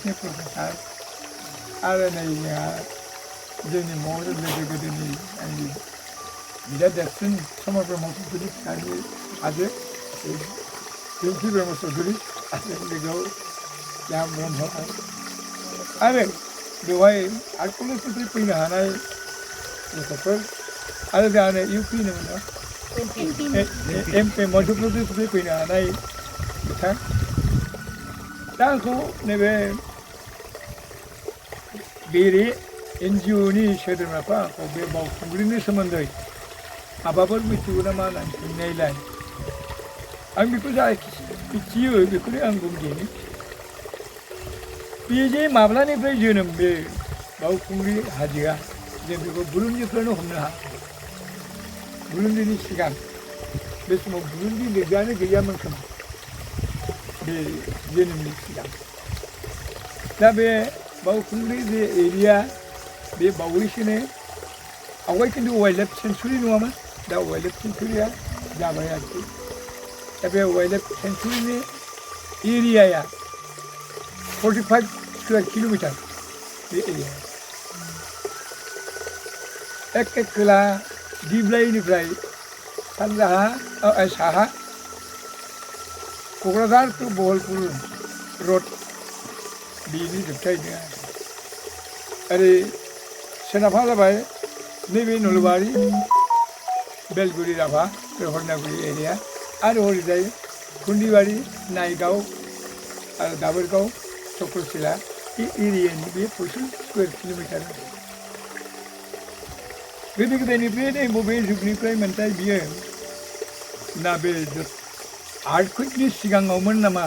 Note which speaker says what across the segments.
Speaker 1: National professor आरो नै जोंहा जोंनि महर लोगो गोदोनि आंनि बिदा देरसिन समर ब्रह्म चौधुरि फिसानि आरो दिन्थि ब्रह्म चौधुरि आरो लोगोआव जाहा ब्रह्म आरो बेवहाय आर्ट कलेजनिफ्राय फैनो हानाय गथ'फोर आरो जोंहा नै इउ पि होनोमोन एम पि मध्य प्रदेशनिफ्राय फैनो हानाय बिथां दा आंखौ नैबे बेरे एनजिअनि सोद्रोमाफ्रा आंखौ बे बावखुंग्रिनि सोमोन्दै माबाफोर मिथिगौ नामा होननानै सोंनायलाय आं बेखौ जा मिथियो बेखौनो आं बुंदिनि बे जे माब्लानिफ्राय जोनोम बे बावखुंग्रि हाजोआ जों बेखौ बुरन्जिफ्रायनो हमनो हाया बुरन्जिनि सिगां बे समाव बुरन्जि लिरग्रायानो गैयामोन खोमा बे जोनोमनि सिगां दा बे बावखुंग्रि जे एरिया बे बावैसोनो आवगाय खिन्थु वाइल्ड लाइफ सेन्चुरि नङामोन दा वाइल्ड लाइफ सेन्चुरिया जाबाय आरोखि दा बे वाइल्ड लाइफ सेन्चुरिनि एरियाया 45 स्कुवेर किल'मिटार बे एरिया एखे खोला दिप्लाइनिफ्राय सानजाहा साहा क'क्राझार टु बहलपुर रड बेनि जोबथायनो ओरै सोनाबहा जाबाय नैबे नलबारि बेलगुरि राभा बे हरनागुरि एरिया आरो हरैजाय खुन्दिबारि नायगाव आरो दाबोरगाव चक्रशिला बे एरियानि बे 25 स्कुवेर किल'मिटार गोदो गोदायनिफ्राय बबे जुगनिफ्राय मोनथाय बियो ना बे आर्थकुइकनि सिगाङावमोन नामा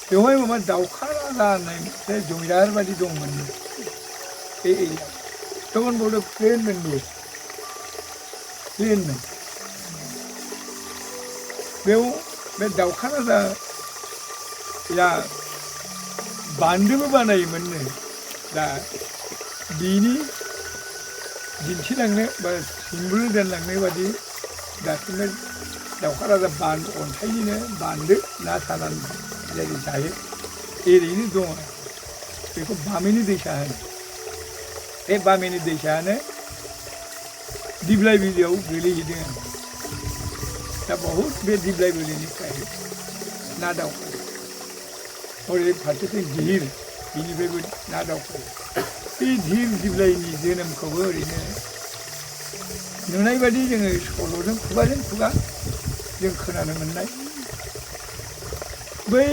Speaker 1: बेवहाय माबा दाउखा राजा होननाय मोनसे जमिदार बायदि दंमोन बे एरिया तखन बड' प्लेनमोन बेयो प्लेनमोन बेयाव बे दाउखा राजाया बान्दोबो बानायोमोननो दा बिनि दिन्थिलांनो बा सिम्बल दोनलांनाय बादि दासिमबो दाउखा राजा बान्दो अन्थाइनिनो बान्दो ना सानानै जेरै जायो एरैनो दङ बेखौ बामिनि दैसा होनो बे बामिनि दैसायानो दिप्लाय बिलोआव गोलैहैदों दा बहुद बे दिप्लाय बिलोनिफ्राय ना दावखोयो हरै फारसेथिं धिर बिनिफ्रायबो ना दावखोयो बे धिर दिप्लायनि जोनोमखौबो ओरैनो नुनाय बादि जोङो सल'जों खुगाजों खुगा जों खोनानो मोननाय बै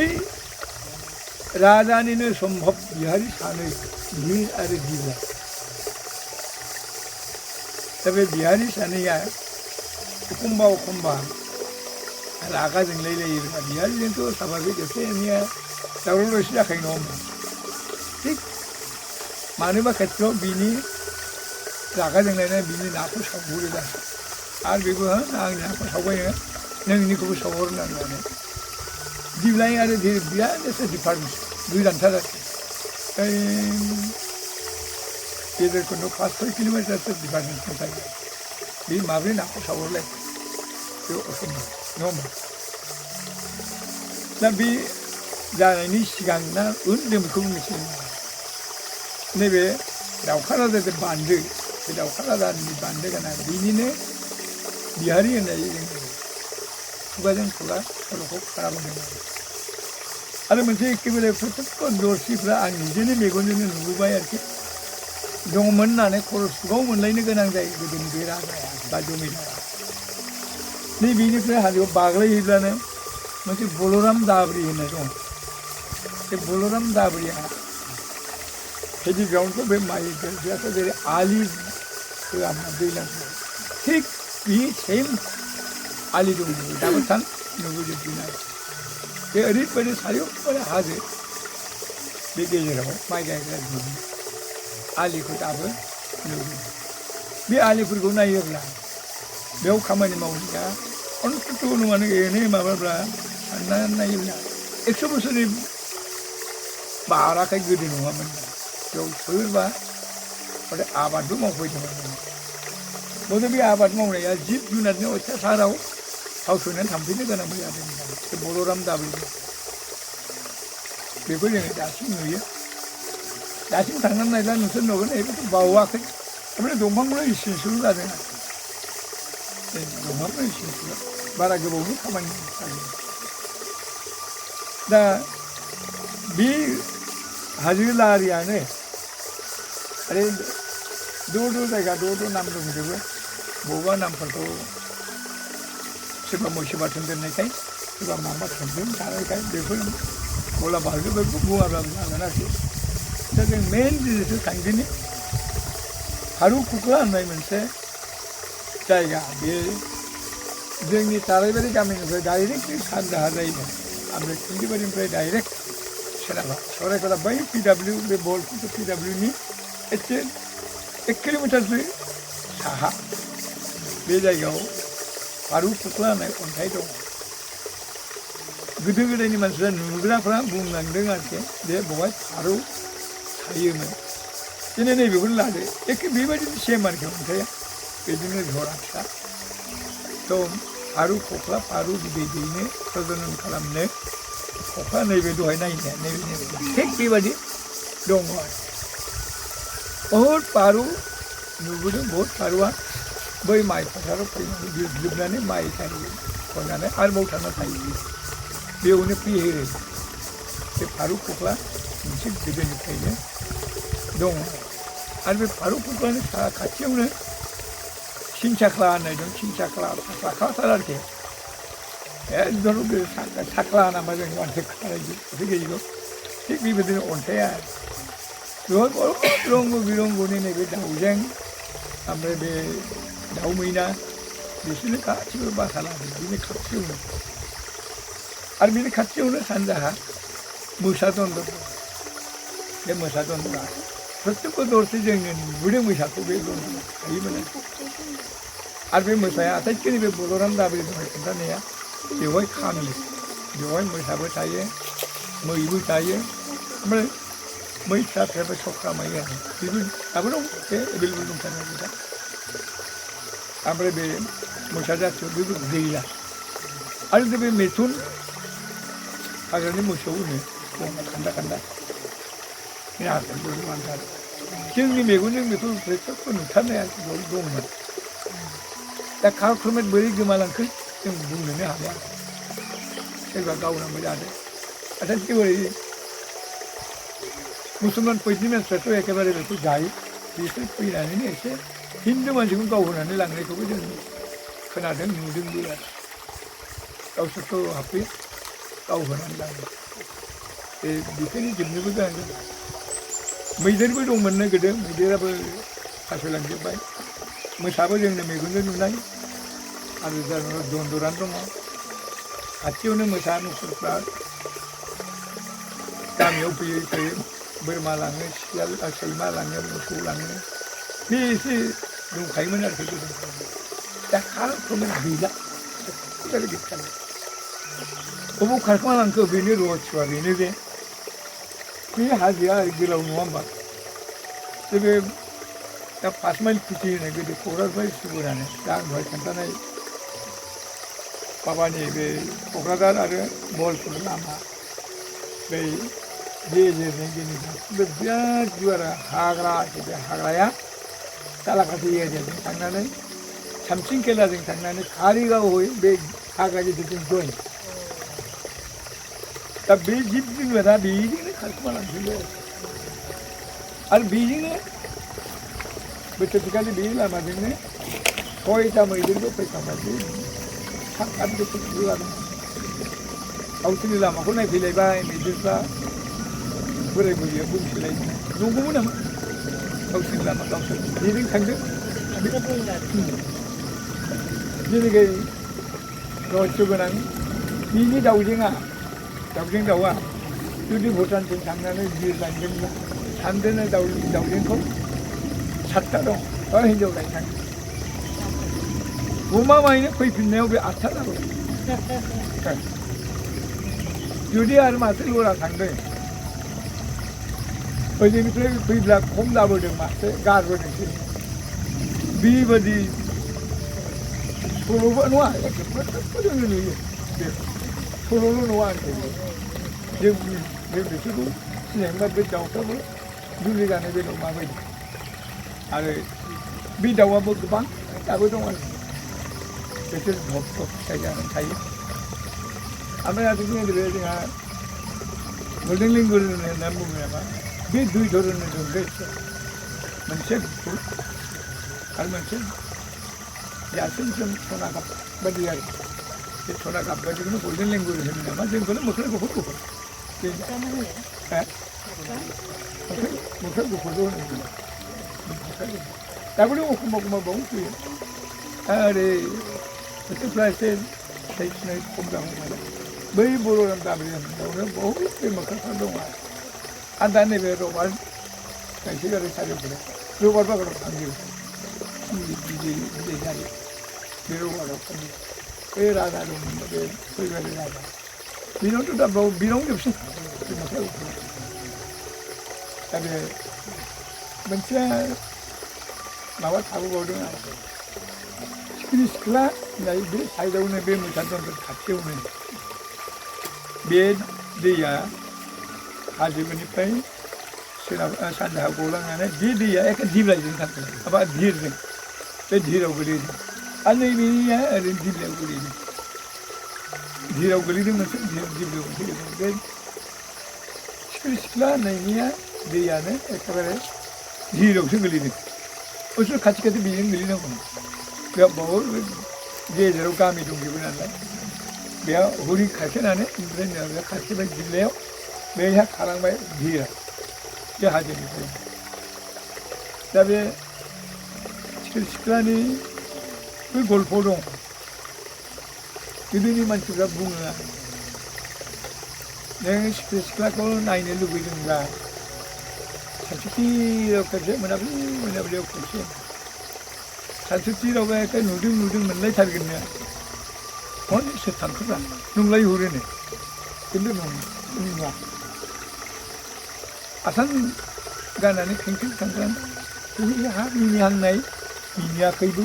Speaker 1: राजानिनो सम्भब बिहारि सानै धिर आरो दिप्लाय दा बे बिहारि सानैया एखमबा एखमबा रागा जोंलायलायोब्ला बिहारिजोंथ' साभाबिक एसे एनैया दावराव दावसि जाखायो नङा होमबा थिग मानोबा खेथ्रआव बिनि रागा जोंलायनाय बिनि नाखौ सावहरोदा आरो बेबो आंनि नाखौ सावबाय नोंनिखौबो सावहरनो होननानै दिप्लाय आरो धिर बिराद एसे डिफारेन्स दुइ जानथा जाथि गेजेर खन्द'आव 5-6 किल'मिटारसो डिफारेन्स थायो बे माब्रै नाखौ सावहरलाय बे असम्भब नङा होमबा दा बे जानायनि सिगां ना उन जों बेखौबो मिथिनो नैबे दाउखा राजा बान्दो बे दाउखा राजानि बान्दो गोनां बिनिनो बिहारि होननाय जों खुगाजों खुगा सल'खौ खोनाबोदों आरो मोनसे एखेबारे प्रत्यक्ष दर्शिफ्रा आं निजेनो मेगनजोंनो नुबोबाय आरोखि दङमोन होननानै खर' सुगाव मोनलायनो गोनां जायो गोदोनि बे राजाया बा जमिदारा नै बेनिफ्राय हाजोआव बाग्लायहैब्लानो मोनसे बलराम दाब्रि होननाय दं बे बलराम दाब्रिया हेडिग्राउन्डखौ बे माइ गायग्रायाथ' जेरै आलि होआमोन दैज्लांफ्राव थिग बे सेम आलि दं दाबो थां नुबोजोबदों आरो बे ओरैबायदि सारिय'फोर हाजो बे गेजेराव माइ गायग्रा दुब्लि आलिखौ दाबो नुबोयो बे आलिफोरखौ नायोब्ला बेयाव खामानि मावनाया अन्तत' नङानो एनै माबाब्ला साननानै नायोब्ला 100 बोसोरनि बाराखै गोदो नङामोन बेयाव सोरबा माने आबादबो मावफैदोंमोन बे बे आबाद मावनाया जिब जुनारनि अयथासाराव फावसयनानै थांफैनो गोनांबो जादों बे बलराम दाब्रि बेखौ जोङो दासिम नुयो दासिम थांनानै नायला नोंसोर नुगोन बेखौ बावाखै ओमफ्राय दंफांखौनो सिनस्लु जादों आरो दंफांखौनो सिनस्लु बारा गोबावनि खामानि दा बे हाजोलारियानो आरो द' जायगा द' नाम दंजोबो बबेबा नामफोरखौ सोरबा मैसो बाथोन दोननायखाय सोरबा माबा थोनदों थानायखाय बेफोर गला बाहागोफोरखौ बुङाब्लाबो जागोन आरोखि दा जों मेन जिनिसखौ थांदिनि फारौ खुख्ला होननाय मोनसे जायगा बे जोंनि ताराइबारि गामिनिफ्राय डाइरेक्टलि सानजाहा जायो ओमफ्राय थुंगिबारिनिफ्राय डाइरेक्ट सोनाबहा सराइपारा बै PW बे बलखुंट PWनि एसे 1 किल'मिटारसो साहा बे जायगायाव फारौ खुख्ला होननाय अन्थाइ दं गोदो गोदायनि मानसिफ्रा नुग्राफ्रा बुंलांदों आरोखि जे बेवहाय फारौ थायोमोन दिनै नैबेखौनो लादो एखे बेबायदिनो सेम आरोखि अन्थाइआ बिदिनो जरा फिसा थ' फारौ खुख्ला फारौ बिदै दैनो प्रजनन खालामनो खुख्ला नैबे दहाय नायनाया नैबे थिग बेबायदि दङ आरो बहुद फारौ नुबोदों बहुद फारौआ बै माइ फोथाराव फैनानै बिरजोबनानै माइ गायो खननानै आरोबाव थांना थायो बेयावनो फैयो बे फारौ खुख्ला मोनसे गोदोनिफ्रायनो दङ आरो बे फारौ खुख्लानि खाथियावनो सिनसाख्ला होननाय दं सिनसाख्ला साख्लाथार आरोखि एकदम बे साख्ला नामा जों मानसि खालामनाय गैयैखौ थिग बेबायदिनो अन्थाइआ बेवहाय बहुद रंग बिरंगनि नैबे दाउजें ओमफ्राय बे दाउ मैना बिसोरनो गासिबो बासा लादों बिनि खाथियावनो आरो बिनि खाथियावनो सानजाहा मोसा दन्दर दं बे मोसा दन्दरा प्रत्येक दरसे जोङो नुबोदों मोसाखौ बे दन्दराव थायोमोन आरो बे मोसाया आथाइखिनि बे बलराम दाब्रि दहाय खोन्थानाया बेवहाय खामि बेवहाय मोसाबो थायो मैबो थायो ओमफ्राय मै फिसा फिसाबो सख्रा मै आरो बेबो दाबो दं बे एभेलेबल दंथारो दा ओमफ्राय बे मोसा जाथियाव बेबो गैला आरो बे मैथुन हाग्रानि मोसौ होनो खान्दा खान्दा जोंनि मेगनजों बेखौ प्रेक्षकखौ नुथारनाया दंमोन दा खारखुमेट बोरै गोमालांखो जों बुंनोनो हाया सोरबा गावनांबो जादों नाथाय बोरै मुसलमान फैदनि मानसिफ्राथ' एखेबारे बेखौ जायो बिसोर फैनानैनो एसे हिन्दु मानसिखौ गावहोनानै लांनायखौबो जों खोनादों नुदोंबो आरो गावसोरथ' हाबफै गावहोनानै लाङो बे बेखायनो जोबनोबो गोनां जादों मैदेरबो दंमोननो गोदो मैदेराबो फासयलांजोब्बाय मोसाबो जोंनो मेगनजों नुनाय आरो दन्दरानो दङ खाथियावनो मोसा मुफुरफ्रा गामियाव फैयै फैयै बोरमा लाङो सियाल सैमा लाङो मोसौ लाङो बे एसे दंखायोमोन आरोखि गोदो दा खारखुमेट गैला गैथारला बबाव खारखोमा लांखो बेनो रहस्यआ बेनो जे बे हाजोआ गोलाव नङा होमबा बे दा 5 माइल खुथि होनो गोदो क'क्राझारनिफ्राय सुबुरानो दा आं दहाय खोन्थानाय माबानि बे क'क्राझार आरो बलपुर लामा बै गेजेरजों जोंनि गासिबो बिराद गुवार हाग्रा बे हाग्राया सालाकाथि एरियाजों थांनानै सामसिं खेलाजों थांनानै कारिगावहै बे हाग्रा गिदिरजों जइन दा बे जिब जुनारा बेजोंनो खारखोमा लांजोबो आरो बेजोंनो बोसोरसेखालि बे लामाजोंनो 6टा मैदेरबो फैखांबाय बे 7-8 बोसोर लादों गावसोरनि लामाखौ नायफैलायबाय मैदेरफ्रा बोराय बुरैया बुंसोलायबाय नंगौमोन नामा गावसोरनि लामा गावसोर बेजों थांदों जेरैखाय रहस्य गोनां बिनि दाउजें दाउआ जुदि भुटानसिम थांनानै बिरलांदोंब्ला सानदोनो दाउजेंखौ 7टा दं हिन्जाव लायनो थाङो गमामायैनो फैफिननायाव बे 8टा जाबाय जुदि आरो मासे लरा थांदों ओजोंनिफ्राय फैब्ला खम जाबोदों मासे गारबोदोंसो बेबायदि सल'बो नङा एखेबारे जोंनो नुयो बे सल'ल' नङा आरोखि जों बिसोरखौ सिनायनोबा बे दाउफ्राबो जुलि जानाय बेलायाव माबायदि आरो बे दाउआबो गोबां दाबो दं आरो बिसोर धब धब फिथाइ जानानै थायो ओमफ्राय आथिखालनि गेजेराव जोंहा गल्डेन लेंगुर होनना बुङो नामा बे दुइ धरननि दं बे मोनसे गुफुर आरो मोनसे जासिमसिम सना गाब बायदि आरो बे सना गाब बायदिखौनो गल्डेन लेंगुर होनो नामा जोंखौनो मोख्रा गुफुर गुफुर मोख्रा गुफुरबो होनो दाबो दं एखमबा एखमबा बाव फैयो ओरै बोथोरफ्रा एसे फिथाइ फिनाय खम जाहां नालाय बै बर' गामियावनो बहुद बे मोख्राफ्रा दं आरो दा नैबे रबार गायसो गारै सारियावफोरा रबार बागानाव थांजोबो बिदै जायो बे रबाराव थांजोबो बै राजा दंमोन बे फैबारि राजा बेनावथ' दा बेनावनो जोबसै बे मोख्रा गुफुरा दा बे मोनसे माबा थाबोबावदों आरो सिखिरि सिख्ला होननाय बे साइडआवनो बे मोसादनफोर खाथियावनो बे दैया हाजोनिफ्राय सोनाब सानजाहा गलांनानै बे दैया एखे दिब्लायजों थांगोन माबा धिरजों बे धिराव गोलैदों आरो नैबेनिया ओरैनो दिब्लायाव गोलैदों धिराव गोलैदों मोनसे दिब्लायाव मोनसे गोलैदों बे सिखिरि सिख्ला होननायनिया दैयानो एखेबारे धिरावसो गोलैदों उसुर खाथि खाथि बेजों गोलैनांगौ बेयाव बहुद गेजेराव गामि दंजोबो नालाय बेयाव हरि खारखेनानै ओमफ्राय बे खारखेबाय जिल्लायाव बेहा खालांबाय धिरा बे हाजोनिफ्राय दा बे सिखिरि सिख्लानि बै गल्प दं गोदोनि मानसिफ्रा बुङो नों सिखिरि सिख्लाखौ नायनो लुबैदोंब्ला सानसुथिराव खेबसे मोनाबिलियाव खेबसे सानसुथिरावबो एखे नुदों मोनलायथारगोननो हनै सोर थांखोब्रा नंलायहरोनो खिन्थु नुवा आसान गाननानै खेंखें थांग्रानो हा मिनिहांनाय मिनियाखैबो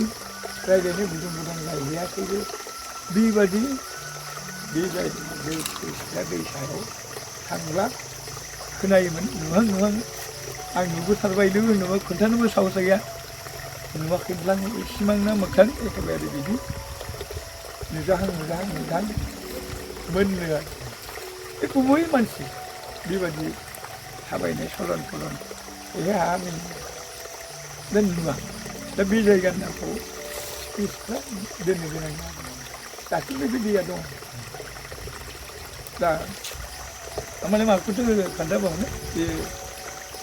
Speaker 1: रायज्लायनो बुदुं बुदां रायज्लायाखैबो बेबायदि दै सायाव थांब्ला खोनायोमोन नुहां आं नुबोथारबायलै होनोबा खोन्थानोबो साहस गैया नुवाखैब्ला सिमां ना मोगथां एखेबारे बिदि नुजाहां मोननो आरो बे गुबै मानसि बेबायदि थाबायनाय सलन बेहाय हामिन दा नुवा दा बे जायगानि नामखौ सिखिरि सिख्ला दोननो गोनां दासिमबो बे दैया दं दा माने माखौथो खोन्थाबावनो बे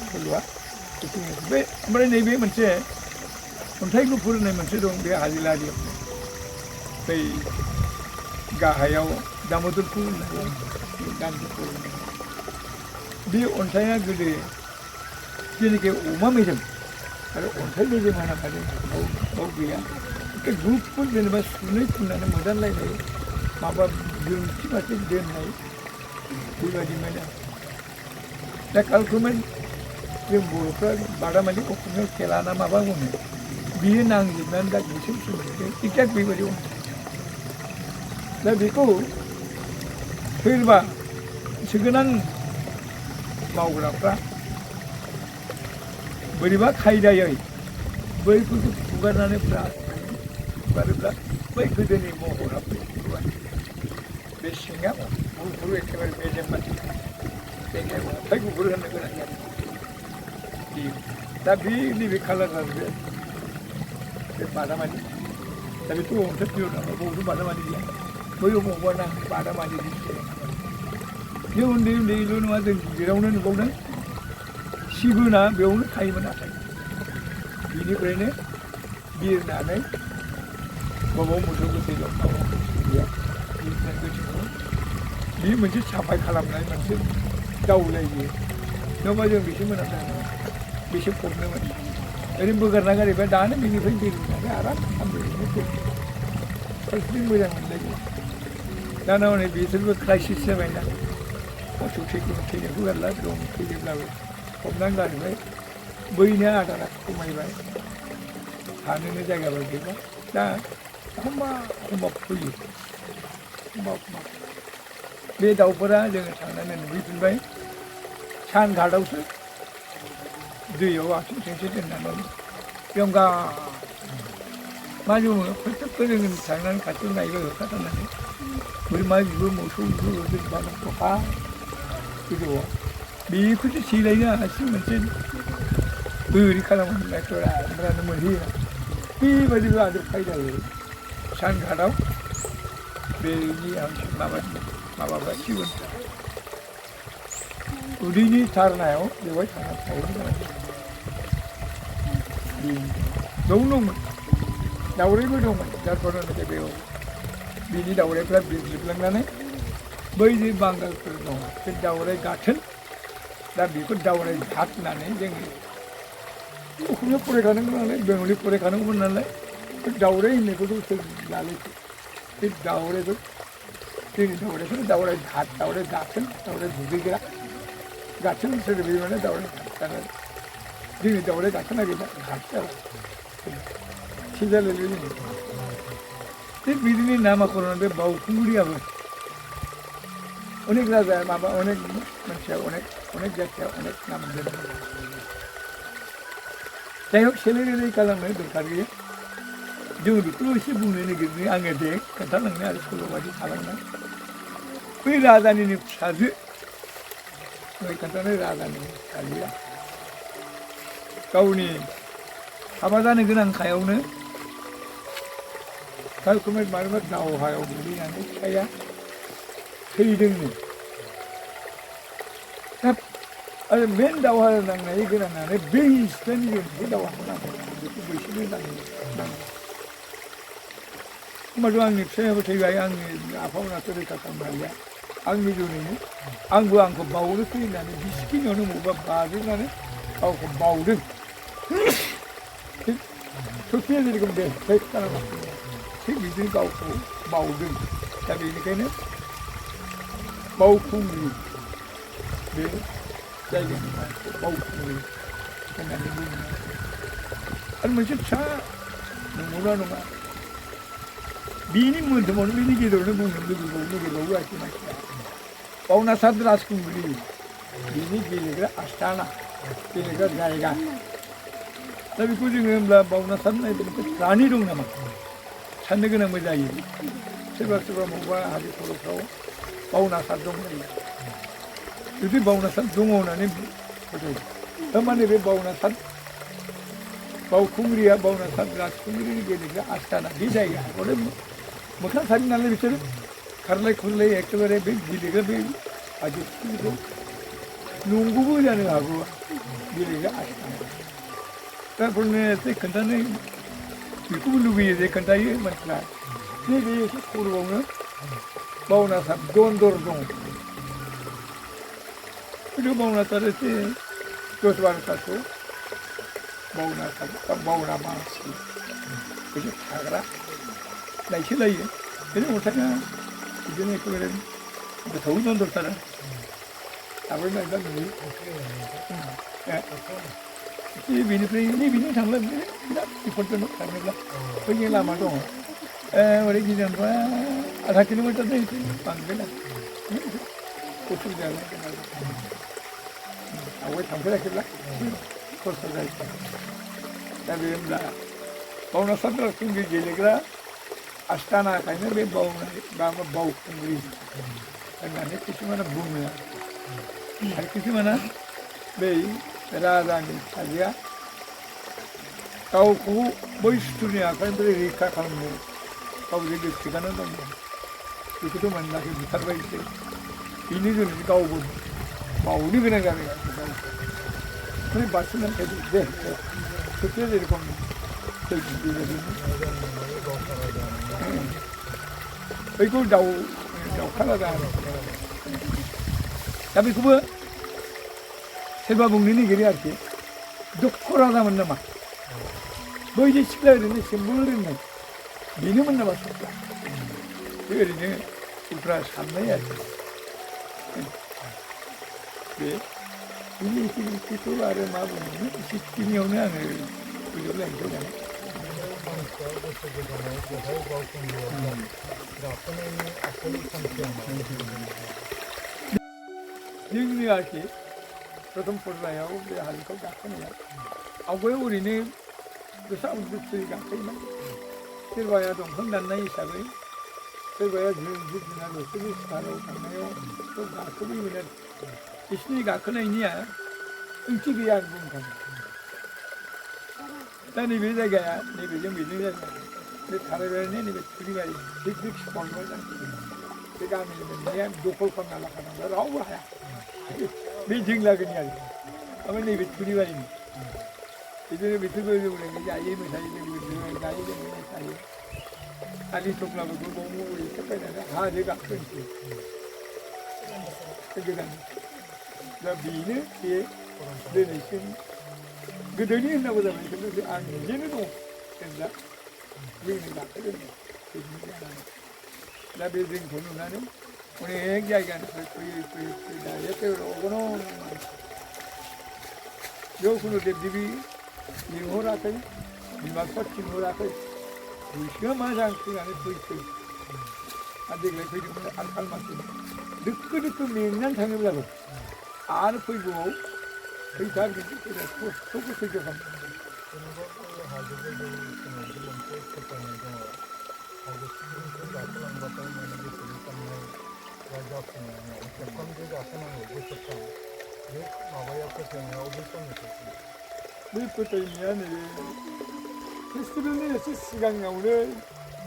Speaker 1: सल'आ बे ओमफ्राय नैबे मोनसे अन्थाइ गुफुर होननाय मोनसे दं बे हाजिलारियाव बै गाहायाव दामोदरपुर होननाय गान्धीपुर बे अन्थाइया गोदो जेनाखि अमा मेजेम आरो अन्थाइ मेजेम होना माने बाव गैया एखे गुफुर जेनेबा सुनै फुननानै मोदानलायनाय माबा जोंथि माथि दोननाय बेबायदिमोन दा कालकुमेन जों बर'फ्रा बादामालि अखमियाव खेला ना माबा बुङो बियो नांजोबनानै दा गोसोम सोमोन्दो एक्जाक्ट बेबायदि दा बेखौ सोरबा गोसोगोनां मावग्राफ्रा बोरैबा खायदायै बैफोरखौ हुगारोब्ला बै गोदोनि महरा फैगौ बे सिङा गुफुर एखेबारे मेजेम मानसि बेखायनो अन्थाइ गुफुर होननो गोनां जादों दा बे नैबे कालार बे बादामालि दा बेथ' अन्थाइ पियर नालाय बबेबो बादामालि गैया बैयाव बबावबा नाङो बादामालि बे उन्दैल' नङा जों गिदिरावनो नुबावदों सिगुना बेयावनो थायोमोन नाथाय बिनिफ्रायनो बिरनानै बबाव मोसौ गोथै दं गैया बिनिफ्राय गोथैखौ बे मोनसे साफाय खालामनाय मोनसे दावलायो नङाबा जों बेसे मोनामनाय बेसे फबनोमोन ओरैनो बोगारना गारैबा दानो बिनिफ्राय बिरनानै आराम खालामनो फारसेथिं मोजां मोनलायो दाना हनै बिसोरबो क्राइसिस जाबायना मोसौ थैनायखौ गारला दं थैयोब्लाबो फबनानै गारबाय बैनो आदारा खमायबाय थानोनो जायगाबो गैला दा एखमबा फैयो एखमबा बे दाउफोरा जोङो थांनानै नुहैफिनबाय सानघाटआवसो 너와 정신된 나는 영가 마주 벌떡 거리는 장난 같은 나 이거 갖다 놨네. 우리 말 이거 뭐 소리 어디 받았고 봐. 그죠? 미 그치 지레냐 하시면 진 우리 가라면 내거라 뭐라는 뭐 해야. 이 버리고 아주 파이다요. 산 가라. 매일이 항상 마마가 지금 우리니 다르나요? 내가 하나 다른 거야. 너무 나오래고 좀 잘보는 게 배워. 미니 나오래 그래 비슷한가네. 뭐이지 방갈 그러노. 그 나오래 같은 나 미국 나오래 같나네. 쟁이. 그냥 뿌리 가는 거 나네. 병원에 뿌리 가는 거 나네. 그 나오래 있네. 그것도 나래. 그 나오래도 그 나오래 같은 나오래 두개가 같은 소리 비면은 나오래 같다는. 지금 나오래 같은 하게 같잖아. 시절을 위해 이 비디니 남아 그러는데 뭐 국물이야 뭐 어느 나라에 마마 어느 মানুষ 어느 자체 어느 남들 자욕 셀레리 kalame durkari jodi klusi bunne ne gidni ange de katalang ne ari kulo wadi kalang na pi radani ni chadu noi katane radani kaliya kauni habadane 그냥 가요네 달콤한 말만 나오하요 우리 안에 차야 회의등니 탑 아니 맨 나와요 나는 이거는 안에 베이 스탠딩 보다와 하나 이렇게 보시면 나는 마주앙이 세부터 야양이 아파오나 소리 같은 말이야 앙미 주니 앙구 바우르 쓰이나는 비스킨 어느 뭐가 바주나는 아우 바우르 좋게 지금 내 백사람 그 믿을 거 없고 마우든 그다음에 이렇게는 마우쿵이 네 자기는 마우쿵이 그다음에 누구냐 아니 뭐 진짜 뭐라는 거야 미니 뭔데 뭐 미니 기도는 뭐는 누구 하지 마 파우나 사드라스쿵이 미니 기도가 아스타나 기도가 자기가 tapi kucing yang bawa nasan itu berani dong nama. Sana kena menjadi. Sebab membuat hadis kalau bawa nasan dong ni. Jadi bawa nasan dong orang ni betul. Teman ni bawa nasan, bawa kumria bawa nasan beras kumria ni dia astana di saya. Kalau macam hari nanti bicara, kerana kulle ekor ni dia dia aja tu nunggu pun jangan aku dia astana. 그러면 때 간단히 이구루비에 대 간단히 맞다. 이게 고르고는 바우나사 돈도르동. 그리고 바우나사를 때 조스바를 가서 바우나마시. 그게 다가라. 나 실례해. 그래 못하냐. 이전에 그거는 더 돈도 따라. 아버지가 이제 이 비니 장난 이것도 장난이야. 거기 라마도 우리 기준 봐. 4km 돼 있지. 방배나. 고추장. 아왜 당겨라길라? 고추장 있다. 다음에 바우나 산들 킹기 제리그라 아스타나 가이네 베 바우나 바우 킹기. 그다음에 키스마나 붐이야. 할 키스마나 베이 라다니 아니야. 가오고 보이스투니아 간들이 리카 가는 가오게 시간은 좀 그것도 만나게 못하고 있지. 이니는 가오고 바우리 그냥 가는 거야. 그래 봤으면 해도 돼. 그때 이렇게 저기 이거 다우 카나다. tapi kubu sebab bungini giri arti doktora da manna ma boyje siklarını sembollerini beni manna basıkla böyle ultra sanmaya yardı ve ini itu ada mabuni sistem yang mana itu lain tu kan Yeni arki प्रथम फरजायाव बे हाजोखौ गाखोनाया आवगायाव ओरैनो गोसा उन्दुसुयै गाखोयोमोन सोरबाया दंफां दाननाय हिसाबै सोरबाया जिब जुनार बेफोरनि सिखाराव थांनायाव गाखोबोयोमोन आरो बिसिनि गाखोनायनिया ओंथि गैया आं बुंनो थाङो दा नैबे जायगाया नैबेजों बेजों जायगा बे थारायबारिनि नैबे थुरिबारि पिकनिक स्पट मोजां बे गामि मोननाया दखल खालामना लाखानांगौ रावबो हाया बे जों लागोनि आरो ओमफ्राय नैबे थुरिबारिनि बिदिनो बिसोरबो जौ लोङै जायो मोसायो जोंबो जायो लोङै मोसायो आलि थफ्लाफोरखौ बाव एसे बायनानै हाजो गाखोनोसै गोदान दा बेनो बे दिनैसिम गोदोनि होननांगौ जाबाय खिन्थु आं निजेनो दं जों दा जोंनो गाखोदों पिकनिक जानानै दा बे जोंखौ नुनानै अनेक जायगानिफ्राय फैयै फैयै फैयै दानियाथ' अगरं बेयाव खुनु देब देबि लिंहराखै बिमा बिफा थिनहराखै बैसोआ मा जांख्रिनानै फैखो आरो देग्लाय फैदोंमोन आखाल मासि दोखो दोखो मेंनानै थाङोब्लाबो आरो फैगौआव फैथार बिदि खस्थ'खौ सैज' खालामो
Speaker 2: जेनेबा हाजो गोजौ समावबो मोनसे फोथायनाय दङ हाजो सिखरखौ गाखोलांबाथाय माने गोसोनि साननाय बा जाफुंनायाव खेबथामसो गाखोनांगौ बोसोरथाम बे माबाया फोथायनायाव बे समनिफ्राय
Speaker 1: बे फोथायनाया नैबे फेस्टिभेलनि एसे सिगाङावनो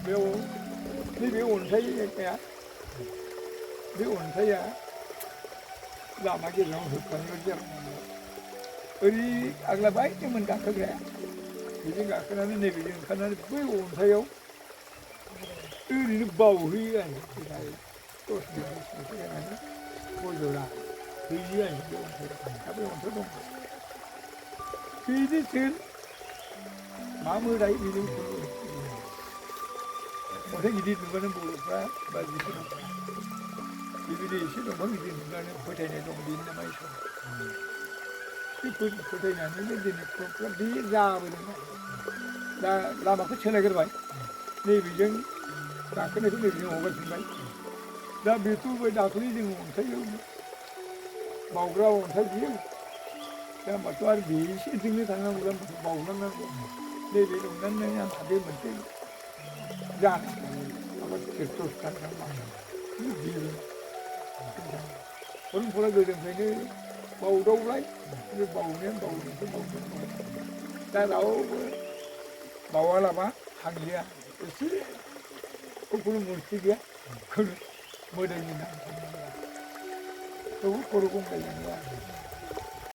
Speaker 1: बेयाव नैबे अन्थाइया बे अन्थाइया लामा गेजेराव होबथानाय बायदि जाबाय ओरै आग्ला बायदोंमोन गाखोग्राया बेजों गाखोनानै नैबेजों ओंखारनानै बै अन्थाइयाव ओरैनो बावहैयो आरो ओमफ्राय 10 मिनिट गायनानै गय जरा हैयो आरो बे अन्थाइयाव दा बे अन्थाइ दं बिदि सोर मा मोदाय बेजों अन्थाइ गिदिर नुबानो बर'फ्रा बा जिखुनुफ्रा बेबायदि एसे दंफां गिदिर नुबानो फोथायनाय दं बेनि नामा इसोर बे फोथायनानैनो दिनै बर'फ्रा बे जाबोदों दा लामाखौ सोलायग्रोबाय नैबेजों गाखोनायखौ नैबेजों हगारफिनबाय दा बेथ' बे दाख्लै जों अन्थाइयाव बावग्रा अन्थाइ बियो दा होमबाथ' आरो बेसेजोंनो थांनांगौ होमबाथ' बावलांनांगौ नैबे नंनानै आंहा बे मोनसे जानाय माबा तीर्थस्थान बेबो परमपरा गोदोनिफ्रायनो बावदावलाय बे बावनायानो दा रावबो बावालाबा थांलिया एसे खुनु मुरथि गैया खुनु मोदायनि नाम थांलिया थेवबो खर' गंग्लायलाङो आरो